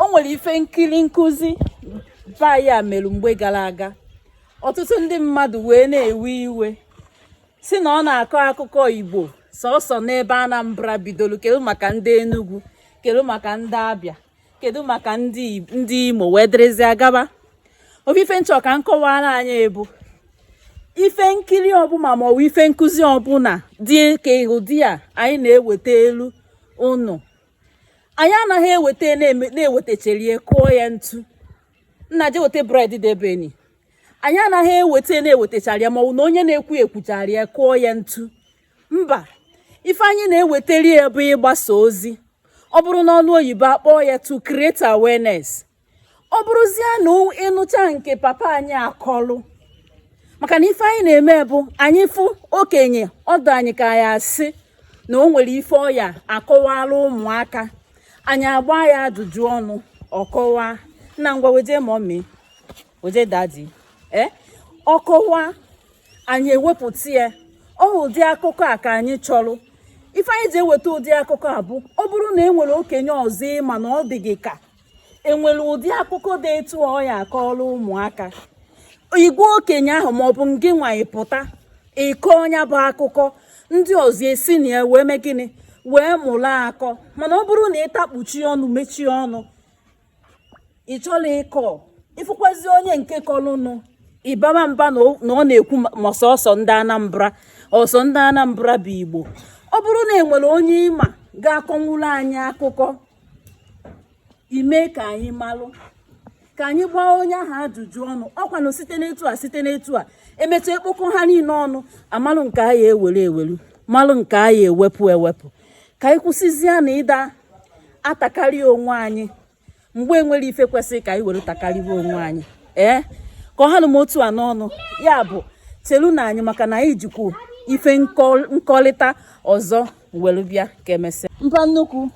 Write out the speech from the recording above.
O nwere ife nkiri nkụzi baya mere mgbe gara aga, ọtụtụ ndị mmadụ wee na-ewe iwe si na ọ na-akọ akụkọ Igbo sọsọ n'ebe Anambra bidoro. Kedu maka ndị Enugu? Kedu maka ndị Abịa? Kedu maka ndị Imo? Wee dịrịzịa gaba. Ofu ife m chọ ka m kọwara anyị bụ ife nkiri ọbụla ma ọ bụ ife nkụzi ọbụla dị ka ụdị a anyị na-eweta elu ụnụ, anyị anaghị eweta na-ewetacherie kụọ ya ntu. Nna, je weta bread debeni. Anyị anaghị eweta na-ewetachara ya ma ọ bụ na onye na-ekwu ekwuchara ya kụọ ya ntu. Mba, ife anyị na-ewetari ya bụ ịgbasa ozi. Ọ bụrụ n'ọnụ oyibo, akpọọ ya to create awareness. Ọ bụrụzie na ịnụcha nke papa anyị akọlụ, maka na ife anyị na-eme bụ anyị fụ okenye ọdụ anyị ka ya asị na o nwere ife ọya akọwala ụmụaka, anyị agba ya ajụjụ ọnụ, ọkọwa. Nna, ngwa, weje mummy, weje daddy. Ee, ọkọwa, anyị ewepụta ya. Ọ ụdị akụkọ a ka anyị chọrọ. Ife anyị ji eweta ụdị akụkọ a bụ ọ bụrụ na e nwere okenye ọzọ ịma na ọ dị gị ka enwere ụdị akụkọ dị etu ọ ya akọọla ụmụaka, igwe okenye ahụ maọbụ ngị nwanyị pụta ịkọ ọnya bụ akụkọ, ndị ọzọ esi na ya wee mee gịnị? Wee mụrụ akọ. Mana ọ bụrụ na ị takpuchi ọnụ, mechie ọnụ, ị chọrọ ịkọ, ịfụkwazi onye nke kọlụnụ, ịbaba mba na ọ na-ekwu ma sọsọ ndị Anambra, ọsọ ndị Anambra bụ Igbo. Ọ bụrụ na enwere onye ịma ga-akọnwuru anyị akụkọ, ime ka anyị malụ, ka anyị gbaa onye ahụ ajụjụ ọnụ. Ọkwanụ site n'etu a, site n'etu a emetụ ekpokọ ha niile ọnụ, amalụ nke anyị ewere eweru, malụ nke anyị ewepụ ewepụ, ka anyị kwụsịzie na ịda atakarị onwe anyị mgbe enwere ife kwesịrị ka anyị were takarịba onwe anyị. Ee, ka ọ ha nụ m otu a n'ọnụ. Ya bụ, chelu na anyị, maka na anyị jikwu ife nkọlịta ọzọ were bịa. Ka emesịa. Mpa nnukwu.